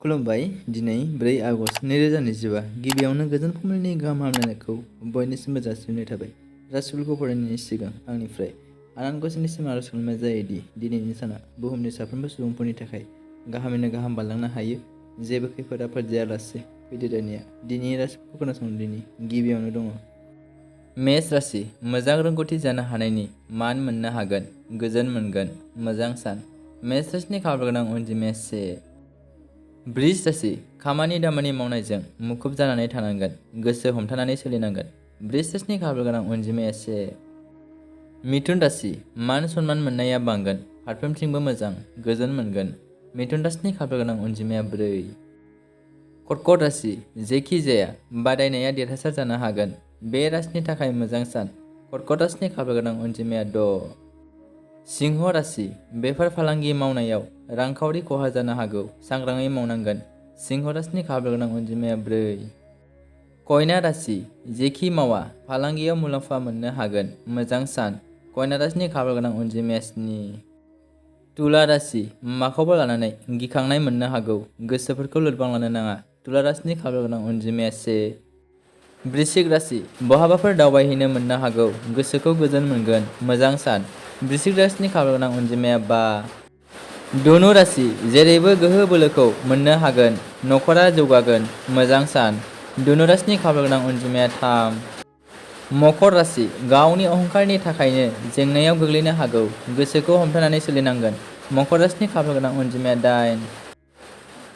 खुलुमबाय। दिनै 4 आगस्ट 2025 गिबियावनो गोजोन फुंबिलिनि गाहाम हामलायनायखौ बयनिसिमबो जासिहरनाय थाबाय। राशिफोरखौ फरायनायनि सिगां आंनिफ्राय आनान गसाइनिसिम आरज खालामनाय जायोदि दिनैनि साना बुहुमनि साफ्रोमबो सुबुंफोरनि थाखाय गाहामैनो गाहाम बारलांनो हायो। जेबो खैफोद आफोद जायालासे फैदो दानिया दिनैनि राशिफोरखौ खोनासंदिनि। गिबियावनो दङ मेष राशि। मोजां रोंगौथि जानो हानायनि मान मोननो हागोन, गोजोन मोनगोन, मोजां सान। मेष राशिनि खाफाल गोनां अनजिमाया 1। बृष राशि। खामानि दामानि मावनायजों मुखुब जानानै थानांगोन, गोसो हमथानानै सोलिनांगोन। बृष राशिनि खाफाल गोनां अनजिमाया 1। मिथुन राशि। मान सन्मान मोननाया बांगोन, फारफ्रोमथिंबो मोजां, गोजोन मोनगोन। मिथुन राशिनि खाफाल गोनां अनजिमाया 4। कर्कट राशि। जेखि जाया बादायनाया देरहासार जानो हागोन, बे राशिनि थाखाय मोजां सान। कर्कट राशिनि खाफाल गोनां अनजिमाया 6। सिंह राशि। बेफार फालांगि मावनायाव रांखावरि खहा जानो हागौ, सांग्राङै मावनांगोन। सिंह राशिनि खाफाल गोनां अनजिमाया 4। कन्या राशि। जेखि मावा फालांगियाव मुलाम्फा मोननो हागोन, मोजां सान। कन्या राशिनि खाफाल गोनां अनजिमाया 7। तुला राशि। माखौबा लानानै गिखांनाय मोननो हागौ, गोसोफोरखौ लोरबां लानो नाङा। तुला राशिनि खाफाल गोनां अनजिमाया 1। वृश्चिक राशि। बहाबाफोर दावबायहैनो मोननो हागौ, गोसोखौ गोजोन मोनगोन, मोजां सान। वृश्चिक राशिनि खाफाल गोनां अनजिमाया 5। धनु राशि। जेरैबो गोहो बोलोखौ मोननो हागोन, नखरा जौगागोन, मोजां सान। धनु राशिनि खाफाल गोनां अनजिमाया 3। मकर राशि। गावनि अहंकारनि थाखायनो जेंनायाव गोग्लैनो हागौ, गोसोखौ हमथानानै सोलिनांगोन। मकर राशिनि खाफाल गोनां अनजिमाया 8।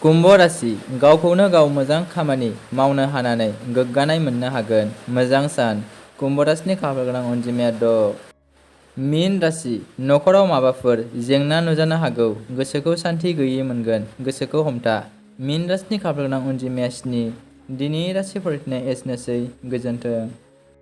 कुम्भ राशि। गावखौनो गाव मोजां खामानि मावनो हानानै गोग्गानाय मोननो हागोन, मोजां सान। कुम्भ राशिनि खाफाल गोनां अनजिमाया 6। मीन राशि। नखराव माबाफोर जेंना नुजानो हागौ, गोसोखौ सान्थि गैयै मोनगोन, गोसोखौ हमथा। मीन राशिनि खाफाल गोनां अनजिमाया 7। दिनैनि राशि फरायनाया एसेनोसै, गोजोन्थों।